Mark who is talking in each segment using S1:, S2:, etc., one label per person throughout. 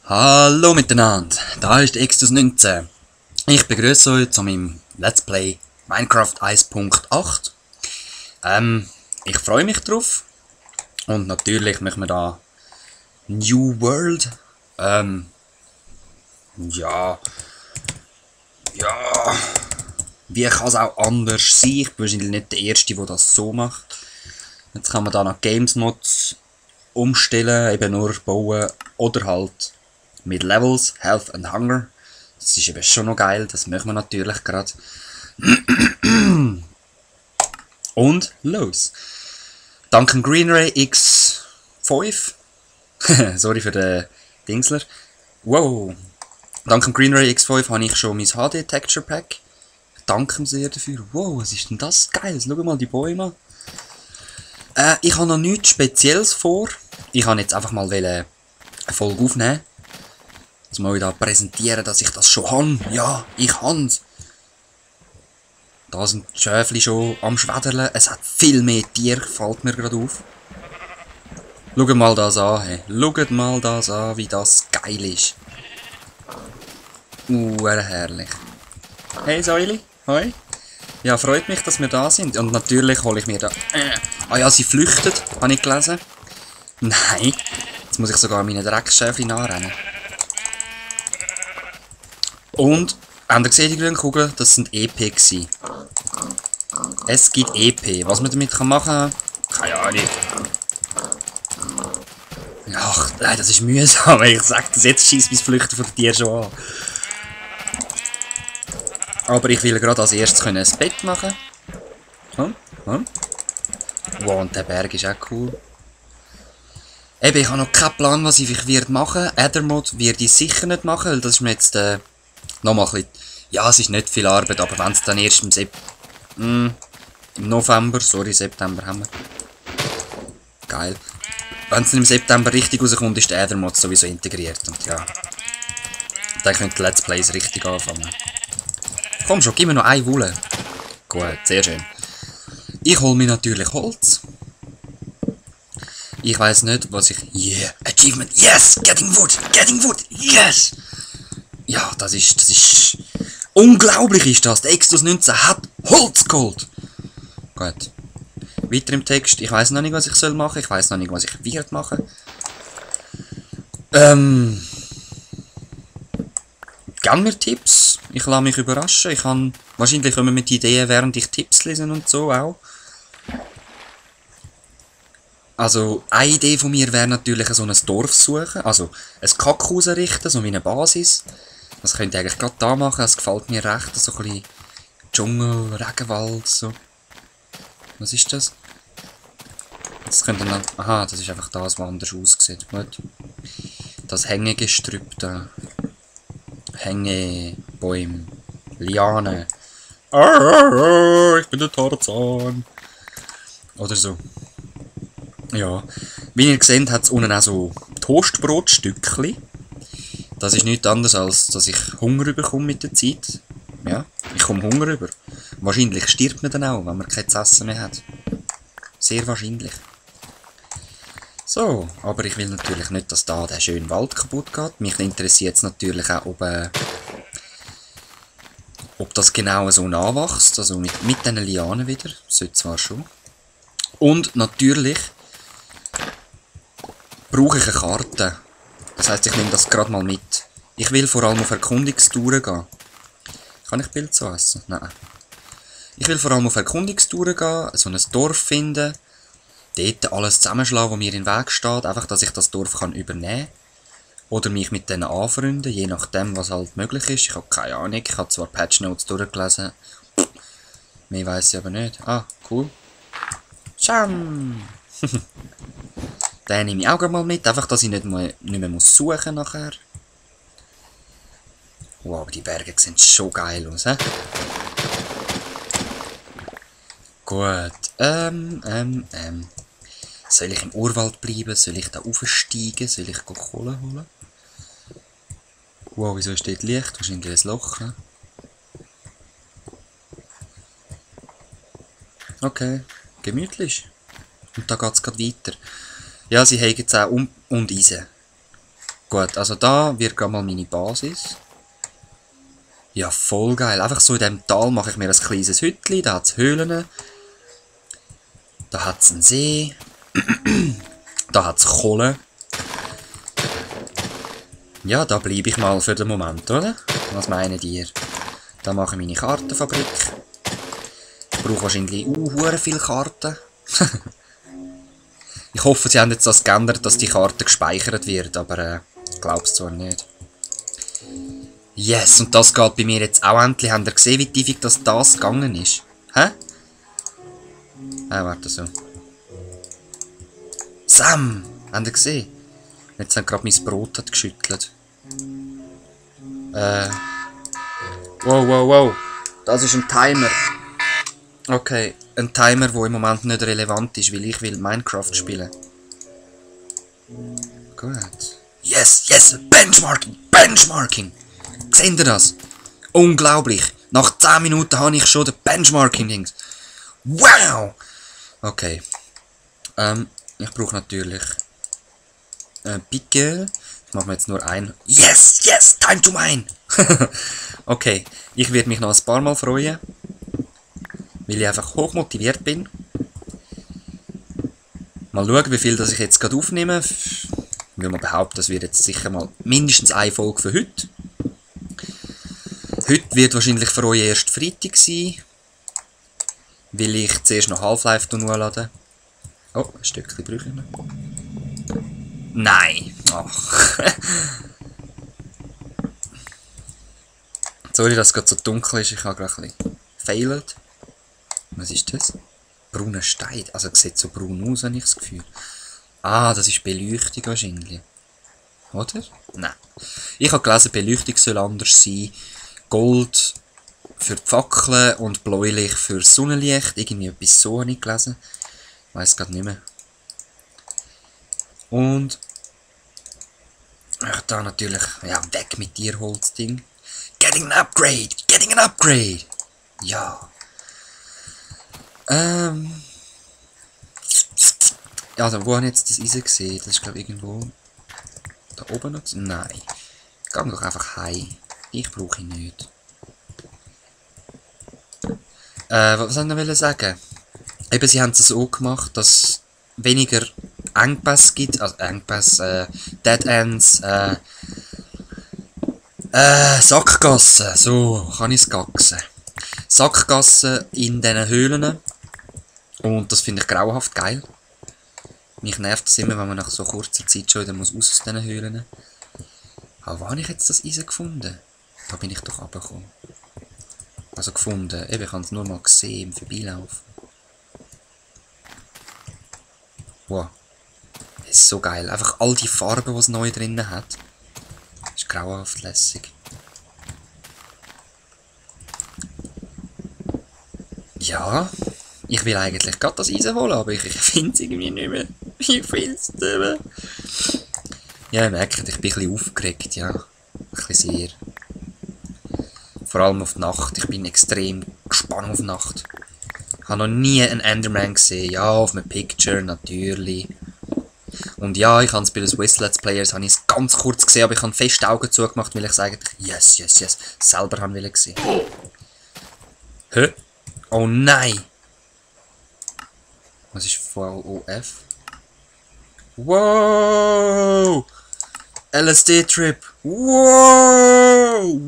S1: Hallo miteinander, da ist Extus 19. Ich begrüße euch zu meinem Let's Play Minecraft 1.8. Ich freue mich drauf und natürlich machen wir da New World. Ja, wie kann es auch anders sein? Ich bin wahrscheinlich nicht der Erste, der das so macht. Jetzt kann man da nach Games Mods umstellen, eben nur bauen oder halt mit Levels, Health und Hunger. Das ist eben schon noch geil, das machen wir natürlich gerade. Und los! Dank Greenray X5. Sorry für den Dingsler. Wow! Dank Greenray X5 habe ich schon mein HD Texture Pack. Ich danke ihm sehr dafür. Wow, was ist denn das geil? Schau mal die Bäume an. Ich habe noch nichts Spezielles vor. Ich kann jetzt einfach mal eine Folge aufnehmen. Jetzt mal wieder präsentieren, dass ich das schon habe. Ja, ich hab's. Da sind die Schäfchen schon am Schwäderlen. Es hat viel mehr Tiere, fällt mir gerade auf. Schaut mal das an, hey. Schaut mal das an, wie das geil ist. Herrlich. Hey Säuli, hoi. Ja, freut mich, dass wir da sind. Und natürlich hole ich mir da... Ah ja, sie flüchtet, habe ich gelesen. Nein, jetzt muss ich sogar meine Drecksschäfchen nachrennen. Und, habt ihr gesehen, die grünen Kugeln? Das sind EP gewesen. Es gibt EP. Was man damit machen kann? Keine Ahnung. Ach, nein, das ist mühsam. Ich sag das jetzt, schießt mein Flüchten von den Tieren schon an. Aber ich will gerade als erstes ein Bett machen. Wow, und der Berg ist auch cool. Eben, ich habe noch keinen Plan, was ich machen werde. Ethermod werde ich sicher nicht machen, weil das ist mir jetzt nochmal ein bisschen... Ja, es ist nicht viel Arbeit, aber wenn es dann erst im November, sorry, September haben wir. Geil. Wenn es dann im September richtig rauskommt, ist der Ethermod sowieso integriert. Und ja, dann können die Let's Plays richtig anfangen. Komm schon, gib mir noch eine Wolle. Gut, sehr schön. Ich hole mir natürlich Holz. Ich weiß nicht, was ich... Yeah, Achievement, yes, getting wood, yes. Ja, das ist... Unglaublich ist das, der Extus 19 hat Holz geholt. Gut. Weiter im Text, ich weiß noch nicht, was ich soll machen, ich weiß noch nicht, was ich werde machen. Gern mir Tipps, ich lasse mich überraschen, ich kann wahrscheinlich kommen mit Ideen, während ich Tipps lesen und so auch. Also, eine Idee von mir wäre natürlich so ein Dorf suchen, also ein Kackhaus errichten, so wie eine Basis. Das könnt ihr eigentlich gerade da machen, das gefällt mir recht, so ein bisschen Dschungel, Regenwald, so. Was ist das? Das könnte dann... Aha, das ist einfach das, was anders aussieht. Gut. Das Hängegestrüpp da. Hängebäume. Lianen. Ich bin der Tarzan. Oder so. Ja. Wie ihr seht, hat es unten auch so Toastbrotstückchen. Das ist nichts anderes, als dass ich Hunger bekomme mit der Zeit. Ja, ich komme Hunger über. Wahrscheinlich stirbt man dann auch, wenn man kein Essen mehr hat. Sehr wahrscheinlich. So, aber ich will natürlich nicht, dass da der schöne Wald kaputt geht. Mich interessiert jetzt natürlich auch, ob das genau so nachwächst. Also mit diesen Lianen wieder. Sollte zwar schon. Und natürlich brauche ich eine Karte. Das heisst, ich nehme das gerade mal mit. Ich will vor allem auf Erkundungstouren gehen. Kann ich Bild so essen? Nein. Ich will vor allem auf Erkundungstouren gehen, so ein Dorf finden, dort alles zusammenschlagen, was mir in den Weg steht, einfach, dass ich das Dorf kann übernehmen kann. Oder mich mit denen anfreunden, je nachdem, was halt möglich ist. Ich habe keine Ahnung, ich habe zwar Patch Notes durchgelesen, mehr weiss ich aber nicht. Ah, cool. Scham! Den nehme ich auch mal mit, einfach, dass ich nicht mehr suchen muss nachher. Wow, aber die Berge sehen schon geil aus, hä? Gut, soll ich im Urwald bleiben? Soll ich da aufsteigen? Soll ich Kohle holen? Wow, wieso steht Licht? Wahrscheinlich ein Loch, ne? Okay, gemütlich. Und da geht es gerade weiter. Ja, sie haben jetzt auch und Eisen. Gut, also da wird gerade mal meine Basis. Ja, voll geil. Einfach so in diesem Tal mache ich mir ein kleines Hütchen. Da hat es Höhlen. Da hat es einen See. Da hat es Kohle. Ja, da bleibe ich mal für den Moment, oder? Was meinen ihr? Da mache ich meine Kartenfabrik. Ich brauche wahrscheinlich hure viele Karten. Ich hoffe, sie haben jetzt das geändert, dass die Karte gespeichert wird, aber ich glaube es zwar nicht. Yes, und das geht bei mir jetzt auch endlich. Habt ihr gesehen, wie tief das gegangen ist? Hä? Warte so. Sam! Habt ihr gesehen? Jetzt hat gerade mein Brot geschüttelt. Wow. Das ist ein Timer. Okay, ein Timer, der im Moment nicht relevant ist, weil ich will Minecraft spielen. Gut. Yes! Benchmarking! Seht ihr das? Unglaublich! Nach 10 Minuten habe ich schon den Benchmarking-Dings. Wow! Okay. Ich brauche natürlich Pickel. Ich mache mir jetzt nur ein. Yes! Time to mine! Okay, ich werde mich noch ein paar Mal freuen. Weil ich einfach hochmotiviert bin. Mal schauen, wie viel das ich jetzt gerade aufnehme. Ich will mal behaupten, das wird jetzt sicher mal mindestens eine Folge für heute. Heute wird wahrscheinlich für euch erst Freitag sein. Weil ich zuerst noch Half-Life hochladen. Oh, ein Stückchen brauche ich noch. Nein! Ach. Sorry, dass es gerade so dunkel ist. Ich habe gerade ein bisschen failed. Was ist das? Brauner Stein. Also, es sieht so braun aus, habe ich das Gefühl. Ah, das ist Beleuchtung wahrscheinlich. Oder? Nein. Ich habe gelesen, Beleuchtung soll anders sein. Gold für die Fackeln und bläulich für das Sonnenlicht. Irgendwie etwas so habe ich gelesen. Ich weiss gerade nicht mehr. Und da natürlich, ja, weg mit Tierholzding. Getting an upgrade! Ja. Also, wo habe ich jetzt das Eisen gesehen? Das ist, glaube ich, irgendwo da oben noch. Nein. Geh doch einfach heim. Ich brauche ihn nicht. Was soll ich noch sagen? Eben, sie haben es so gemacht, dass es weniger Engpässe gibt. Also Engpässe, Dead Ends, Sackgassen. So kann ich es gacksen. Sackgassen in diesen Höhlen. Und das finde ich grauenhaft geil. Mich nervt es immer, wenn man nach so kurzer Zeit schon wieder muss aus diesen Höhlen. Aber wo habe ich jetzt das Eisen gefunden? Da bin ich doch runtergekommen. Also gefunden. Eben, ich habe es nur mal gesehen im Vorbeilaufen. Wow. Das ist so geil. Einfach all die Farben, die es neu drin hat. Das ist grauenhaft lässig. Ja. Ich will eigentlich gerade das Eisen holen, aber ich finde es irgendwie nicht mehr. Ich finde es nicht mehr. Ja, ihr merkt, ich bin ein bisschen aufgeregt, ja. Ein bisschen sehr. Vor allem auf die Nacht. Ich bin extrem gespannt auf die Nacht. Ich habe noch nie einen Enderman gesehen. Ja, auf einem Picture, natürlich. Und ja, ich habe es bei den Swiss Let's Players habe ich es ganz kurz gesehen, aber ich habe fest die Augen zugemacht, weil ich es eigentlich yes, selber haben will gesehen. Hä? Oh nein! Was ist VOF? Wow! LSD-Trip! Wow!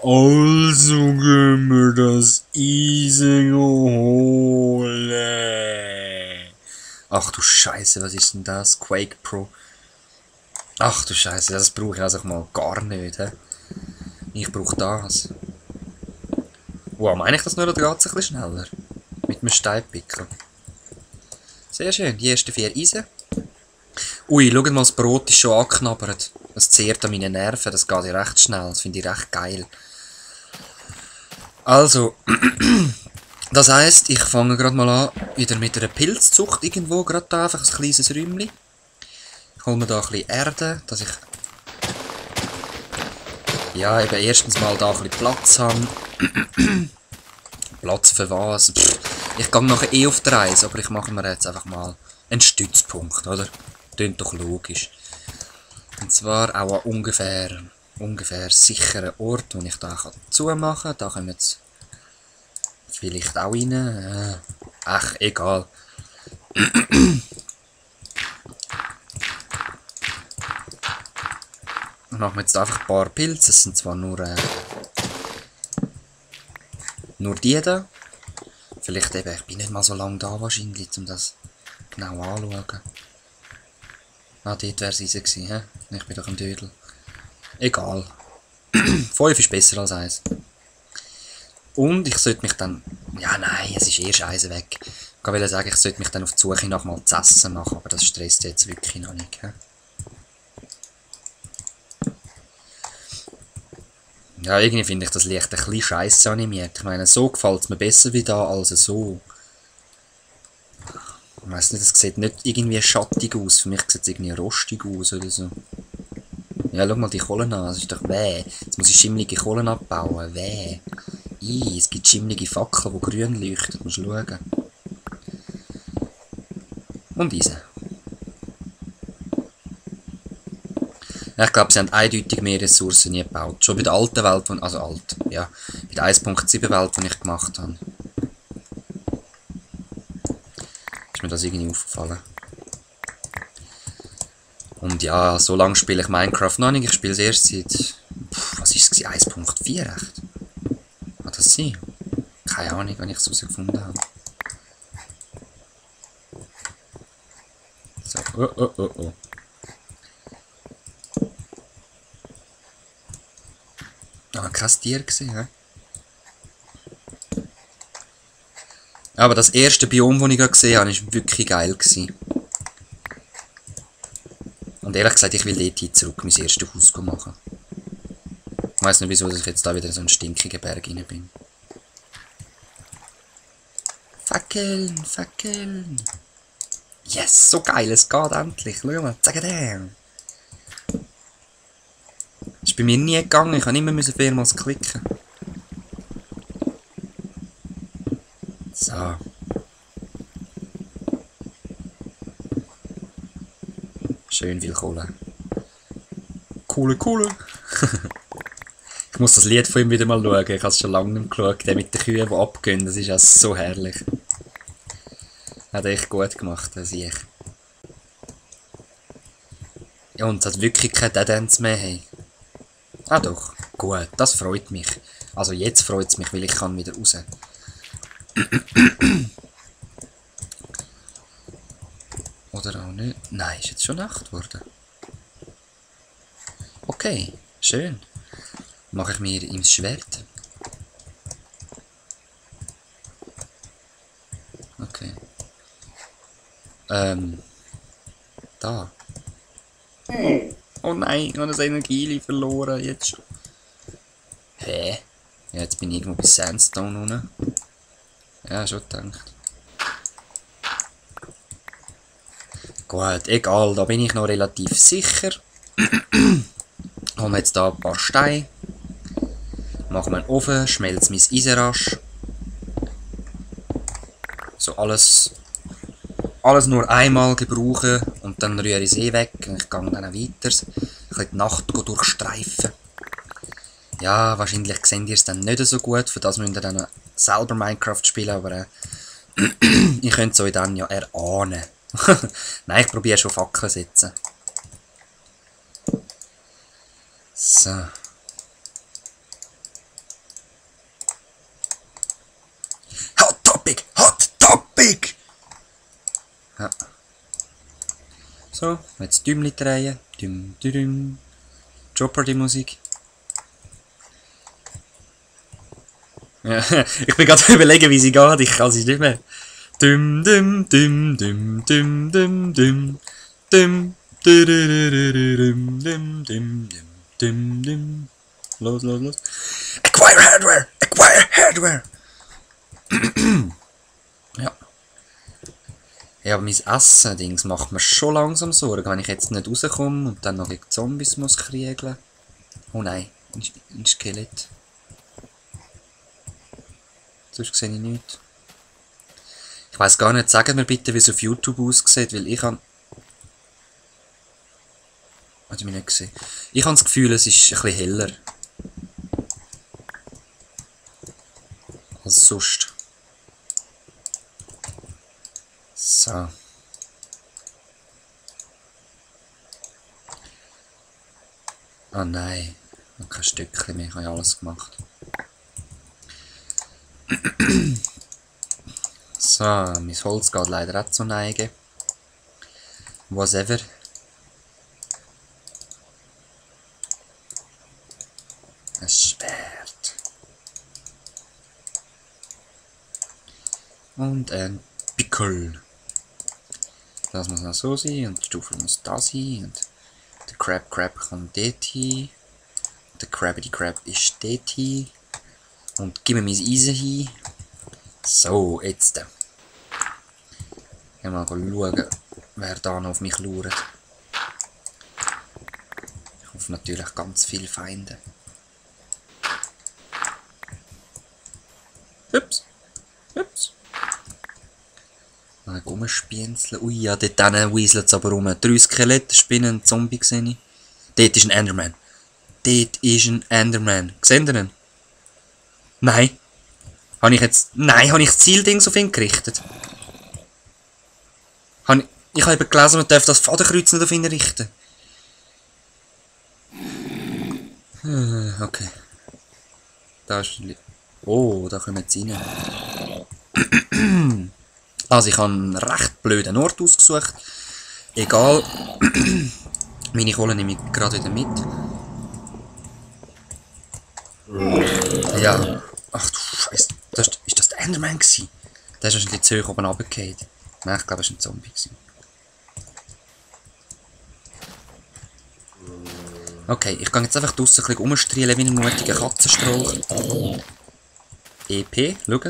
S1: Also gehen wir das Eisen holen. Ach du Scheiße, was ist denn das? Quake Pro. Ach du Scheiße, das brauche ich also mal gar nicht. He? Ich brauche das. Wow, meine ich das nur, oder geht es ein bisschen schneller? Mit einem Steinpickel. Sehr schön, die ersten 4 Eisen. Ui, schaut mal, das Brot ist schon angeknabbert. Das zehrt an meinen Nerven, das geht ja recht schnell, das finde ich recht geil. Also, das heisst, ich fange gerade mal an, wieder mit einer Pilzzucht irgendwo, gerade da, einfach ein kleines Räumchen. Ich hole mir da ein bisschen Erde, dass ich... Ja, eben erstens mal da ein bisschen Platz habe. Platz für was? Pff, ich gehe nachher auf die Reise, aber ich mache mir jetzt einfach mal ein Stützpunkt, oder? Klingt doch logisch. Und zwar auch an ungefähr sicheren Ort, wo ich da zumachen kann. Da kommen jetzt vielleicht auch rein. Ach, egal. Ich mache mir jetzt einfach ein paar Pilze. Es sind zwar nur die da. Vielleicht eben, ich bin nicht mal so lange da wahrscheinlich, um das genau anzuschauen. Ah, dort wäre es easy gewesen, hä? Ich bin doch ein Dödel. Egal. 5 ist besser als 1. Und ich sollte mich dann... Ja, nein, es ist Scheiße weg. Ich wollte sagen, ich sollte mich dann auf die Suche nach mal zu essen machen, aber das stresst jetzt wirklich noch nicht, hä? Ja, irgendwie finde ich das Licht ein bisschen scheiße animiert. Ich meine, so gefällt es mir besser wie da als so. Ich weiss nicht, es sieht nicht irgendwie schattig aus. Für mich sieht es irgendwie rostig aus oder so. Ja, schau mal die Kohlen an. Das ist doch weh. Jetzt muss ich schimmlige Kohlen abbauen. Weh. Es gibt schimmlige Fackeln, die grün leuchten. Musst du schauen. Und Eisen. Ja, ich glaube, sie haben eindeutig mehr Ressourcen nie gebaut. Schon bei der alten Welt, also alt, ja. Bei der 1.7 Welt, die ich gemacht habe. Ist mir das irgendwie aufgefallen. Und ja, so lange spiele ich Minecraft noch nicht. Ich spiele es erst seit... was ist es? 1.4 echt? Kann das sein? Keine Ahnung, wenn ich es herausgefunden habe. So, oh. Ah, kein Tier gesehen, hä? Aber das erste Biom, das ich gerade gesehen habe, war wirklich geil gewesen. Und ehrlich gesagt, ich will dort zurück mein erstes Haus machen. Ich weiss nicht, wieso ich jetzt da wieder in so einen stinkigen Berg rein bin. Fackeln. Yes, so geil, es geht endlich. Schau mal, zeig dir. Ist bei mir nie gegangen, ich musste immer mehrmals klicken. So. Schön viel Kohle. Kohle. Ich muss das Lied von ihm wieder mal schauen, ich habe es schon lange nicht geschaut. Der mit den Kühen, die abgehen, das ist ja so herrlich. Hat er echt gut gemacht, das ich. Ja, und es hat wirklich keine Dead Ends mehr. Hey. Ah doch, gut, das freut mich. Also jetzt freut es mich, weil ich kann wieder raus. Oder auch nicht. Nein, ist jetzt schon Nacht geworden. Okay, schön. Mache ich mir ins Schwert. Okay. Da. Oh nein, ich habe das Energie verloren, jetzt schon. Hä? Ja, jetzt bin ich irgendwo bei Sandstone unten. Ja, schon gedacht. Gut, egal, da bin ich noch relativ sicher. Haben wir jetzt da ein paar Steine. Machen wir einen Ofen, schmelzen mein Eisen rasch. So alles nur einmal gebrauchen und dann rühre ich es weg und ich gehe dann weiter. Ich kann die Nacht durchstreifen. Ja, wahrscheinlich seht ihr es dann nicht so gut, für das müsst ihr dann selber Minecraft spielen, aber ihr könnt es euch dann ja erahnen. Nein, ich probiere schon Fackeln zu setzen. So. Hot Topic! Ja. So, jetzt Däumchen drehen. Düm. Jeopardy-Musik. Ja, ich bin gerade überlegen, wie sie geht. Ich kann sie nicht mehr. Düm. Los. Acquire Hardware! Ja. Ja, aber mein Essen-Dings macht mir schon langsam Sorgen, wenn ich jetzt nicht rauskomme und dann noch gegen Zombies muss kriegeln. Oh nein, ein Skelett. Sonst sehe ich nichts. Ich weiss gar nicht, sagen mir bitte, wie es auf YouTube aussieht, weil ich habe... Hat ich mich nicht gesehen. Ich habe das Gefühl, es ist ein bisschen heller. Als sonst. So. Oh nein. Noch kein Stückchen mehr. Ich habe ja alles gemacht. So, mein Holz geht leider auch zur Neige. Whatever. Ein Schwert. Und ein Pickel. Das muss noch so sein und die Stufe muss da sein. Und der Crab kommt dort hin. Der Crabbity Crab ist dort hin. Und gib mir mein Eisen hin. So, jetzt. Ich mal schauen, wer da noch auf mich lauert. Ich hoffe natürlich ganz viele Feinde. Ups. Ups. Ein Gummispienzle. Ui, ja, dort weaselt es aber rum. 3 Skelette, Spinnen, ein Zombie sehe ich. Dort ist ein Enderman. Dort ist ein Enderman. Seht ihr ihn? Nein. Habe ich das Zielding auf ihn gerichtet? Ich habe eben gelesen, man darf das Fadenkreuz nicht auf ihn richten. Okay. Da ist ein... Oh, da können wir jetzt rein. Also ich habe einen recht blöden Ort ausgesucht. Egal. Meine Kohle nehme ich gerade wieder mit. Ja. Ach du Scheiße. Ist das der Enderman gewesen? Der ist wahrscheinlich zu hoch oben runtergefallen. Nein, ich glaube, das war ein Zombie gewesen. Okay, ich gehe jetzt einfach draussen ein bisschen rumstrielen wie ein mutiger Katzenstrauch. EP, schauen.